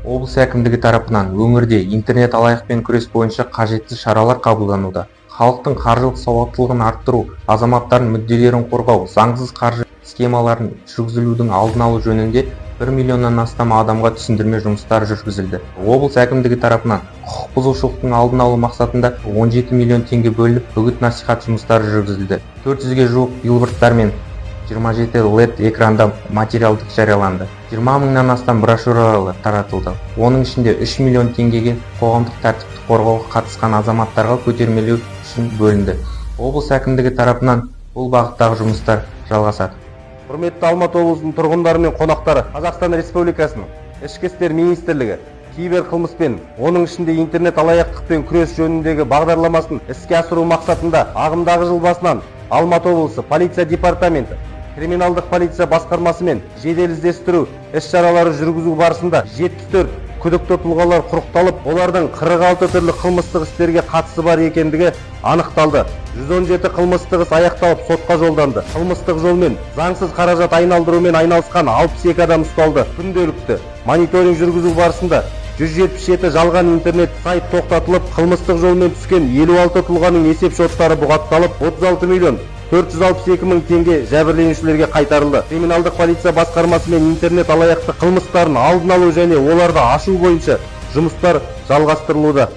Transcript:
Облыс әкімдігі тарапынан өңірде интернет алаяқпен күрес бойынша қажетті шаралар қабылдануда. Халықтың қаржылық сауаттылығын арттыру, азаматтардың мүдделерін қорғау, заңсыз қаржы схемаларын жүргізілудің алдын алу жөнінде 1 миллионнан астам адамға түсіндірме жұмыстары жүргізілді. Облыс әкімдігі тарапынан құқық бұзушылықтың алдын алу мақсатында 17 миллион теңге бөлініп, үгіт насихат жұмыстары жүргізілді. 400-ге жуық билбордтар мен 27 LED экранда материалдық жарияланды. 20 мыңнан астам брошюралар таратылды. Оның ішінде 3 миллион теңгеге қоғамдық тәртіпті қорғауға қатысқан азаматтарға көтермелеу үшін бөлінді. Облыс әкімдігі тарапынан бұл бағыттағы жұмыстар жалғасады. Құрметті Алматы облысының тұрғындары мен қонақтары, Қазақстан Республикасының Ішкі істер министрлігі киберқылмыспен, оның ішінде интернет алаяқтықпен күрес жөніндегі бағдарламасын іске асыру мақсатында ағымдағы жыл басынан Алматы облысы полиция департаменті криминалдық полиция басқармасымен жедел іздестіру іс-шаралары жүргізу барысында 74 күдікті тұлғалар құрықталып, олардың 46 түрлі қылмыстық істерге қатысы бар екендігі анықталды. 117 қылмыстық іс аяқталып, сотқа жолданды. Қылмыстық жолмен заңсыз қаражат айналдырумен айналысқан 62 адам ұсталды. Күнделікті мониторинг жүргізу барысында 177 жалған интернет сайт тоқтатылып, қылмыстық жолмен түскен 56 тұлғаның есеп шоттары бұғатталып, 36 миллион 462 мың теңге жәбірленушілерге қайтарылды. Криминалдық полиция басқармасымен интернет алаяқтық қылмыстарын алдын алу және оларды ашу бойынша жұмыстар жалғастырылуда.